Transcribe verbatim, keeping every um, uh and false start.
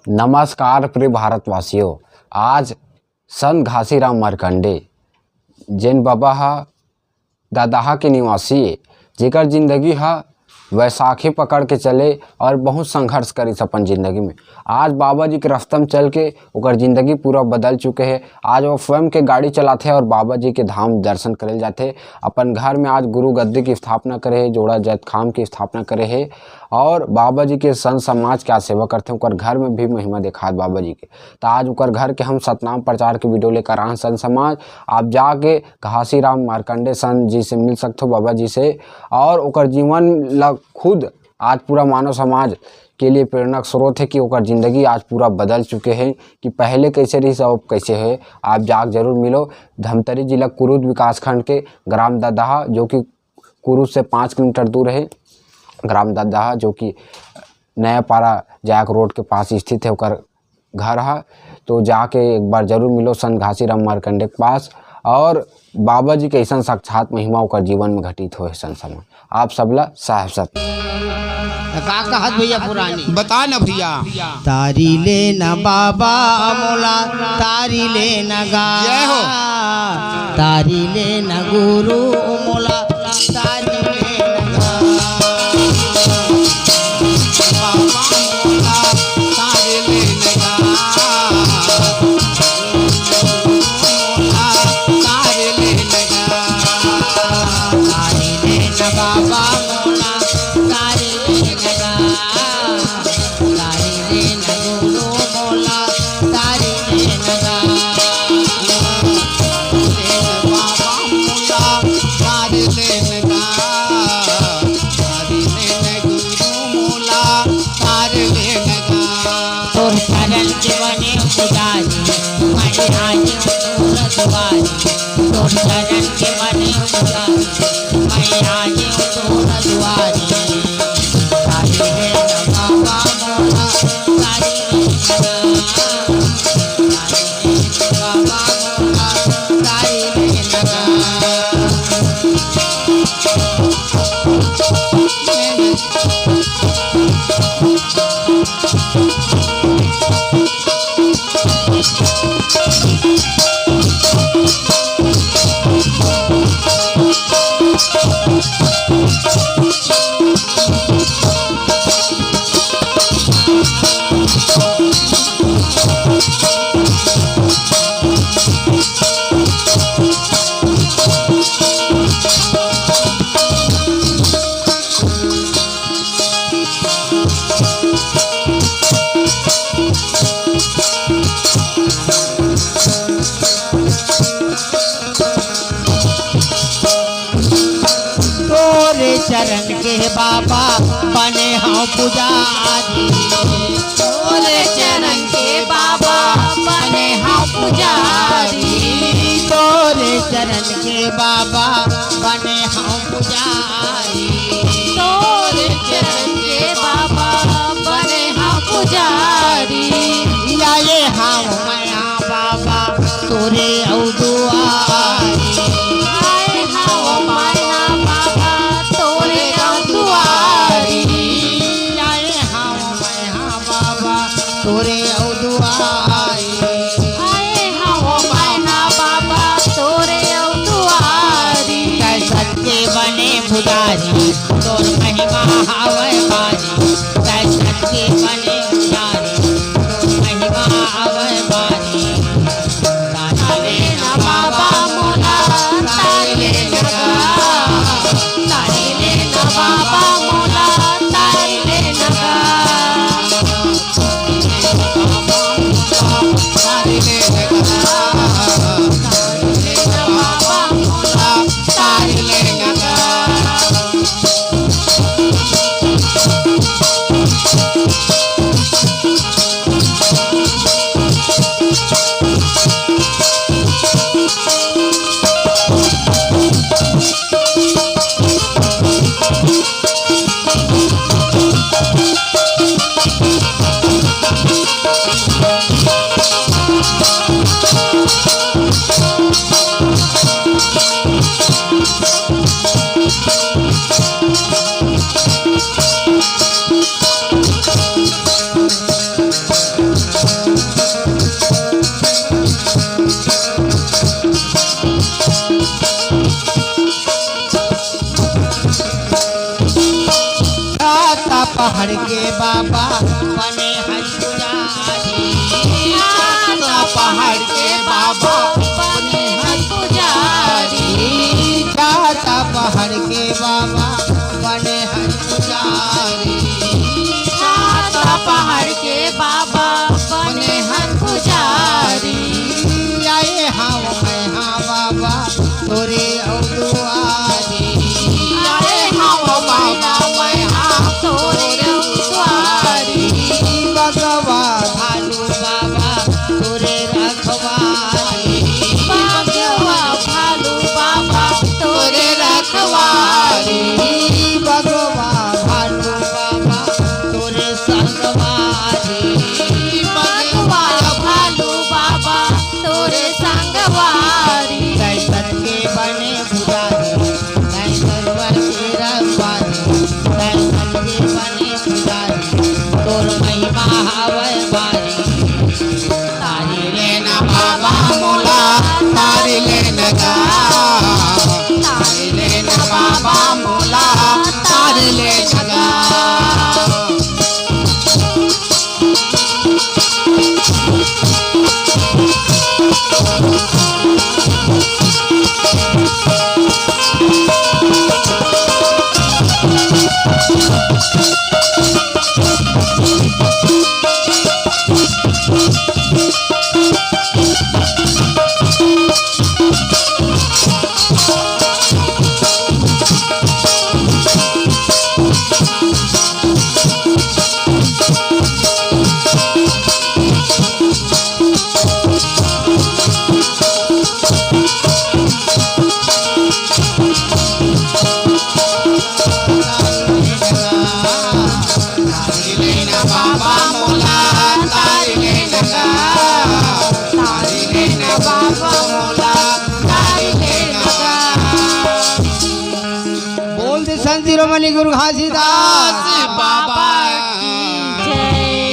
नमस्कार प्रिय भारतवासियों, आज संत घासीराम मार्कंडे, जेन बबा ह ददाहा के निवासी ए, जेकर जिंदगी ह वैसाखी पकड़ के चले और बहुत संघर्ष करिस अपन जिंदगी में। आज बाबा जी के रस्ता में चल के ओकर जिंदगी पूरा बदल चुके हे। आज वो स्वयं के गाड़ी चलाथे और बाबा जी के धाम दर्शन करे ल जाथे। अपन घर में आज गुरु गद्दी की स्थापना करे हे, जोड़ा जैतखाम की स्थापना करे हे और बाबा जी के संत समाज के आज सेवा करथे। ओकर घर में भी महिमा देखात बाबा जी के। त आज ओकर घर के हम सतनाम प्रचार के वीडियो लेकर आए हैं संत समाज। आप जाके घासीराम मार्कंडे संत जी से मिल सकथो, बाबा जी से, और ओकर जीवन ला खुद आज पूरा मानव समाज के लिए प्रेरणा के स्रोत है कि ओकर जिंदगी आज पूरा बदल चुके हैं कि पहले कैसे रही, अब कैसे है। आप जाके जरूर मिलो। धमतरी जिला कुरुद विकासखंड के ग्राम ददाहा, जो कि कुरुद से पाँच किलोमीटर दूर है, ग्राम ददाहा, जो कि नया पारा जायक रोड के पास स्थित है ओकर घर ह। तो जाके एक बार जरूर मिलो संत घासीराम मार्कंडे के पास, और बाबा जी के ऐसन साक्षात महिमा ओकर जीवन में घटित होए संत समाज। आप सबला साहेब सत। त का कहत भैया पुरानी? बता न भैया। तारी ले न बाबा मोला, तारी ले न गा। जय हो। तारी ले न गुरु मोला, तारी ले न गा। बाबा मोला, तारी ले न गा। मोला, तारी ले न गा। तारी ले न बाबा मोला, तारी ले न गा। तारी ले न गुरु मोला, तारी ले न गा। तारी ले न बाबा मोला, तारी ले न गा। तारी ले न गुरु मोला, तारी ले न गा। तोर चरण के बने पुजारी, मैं आए तोर दुआरी। तोर चरण के बने पुजारी, मैं आए तोर दुआरी। तारी ले न बाबा मोला, तारी ले न गा। तारी ले न बाबा मोला, तारी ले न गा। तोरे चरण के बाबा बने हंव पुजारी। तोरे चरण के बाबा बने हंव पुजारी। तोरे चरण के बाबा बने हंव पुजारी। तोरे चरण के बाबा बने हंव पुजारी। आए हंव मैं बाबा तोरे अउ दुआरी। आए हंव मैं बाबा तोरे अउ दुआरी। आए हंव मैं बाबा तोरे अउ दुआरी। आए हंव मैं बाबा तोरे अउ दुआरी। तैं सच्चे बने पुजारी, तोर महिमा हावय भारी। तैं सच्चे बने पुजारी, तोर महिमा हावय भारी। तारी ले न बाबा मोला, तारी ले न गा। तारी ले न बाबा मोला, तारी ले न गा। के बाबा बने हन पुजारी, छाता पहाड़ के बाबा बने हन पुजारी, छाता पहाड़ के बाबा बने हन पुजारी, छाता पहाड़ के बाबा बने हन पुजारी। आए हँव मैं हा बाबा तोरे अउ दुआरी। आए हँव बाबा मैं हा तोरे अउ दुआरी। बघवा भालू बाबा तोरे रखवारी। बघवा भालू बाबा तोरे रखवारी। बघवा भालू बाबा तोरे संगवारी। बघवा भालू बाबा तोरे संगवारी। तैं सत के बने पुजारी, तैं सरवर के रखवारी, तैं सत के बने पुजारी, तोर महिमा हवय भारी। तारी लेना बाबा मोला, तारी लेना गा, तारी लेना बाबा मोला, तारी लेना गा। बोल दे संत शिरोमणि गुरु घासीदास बाबा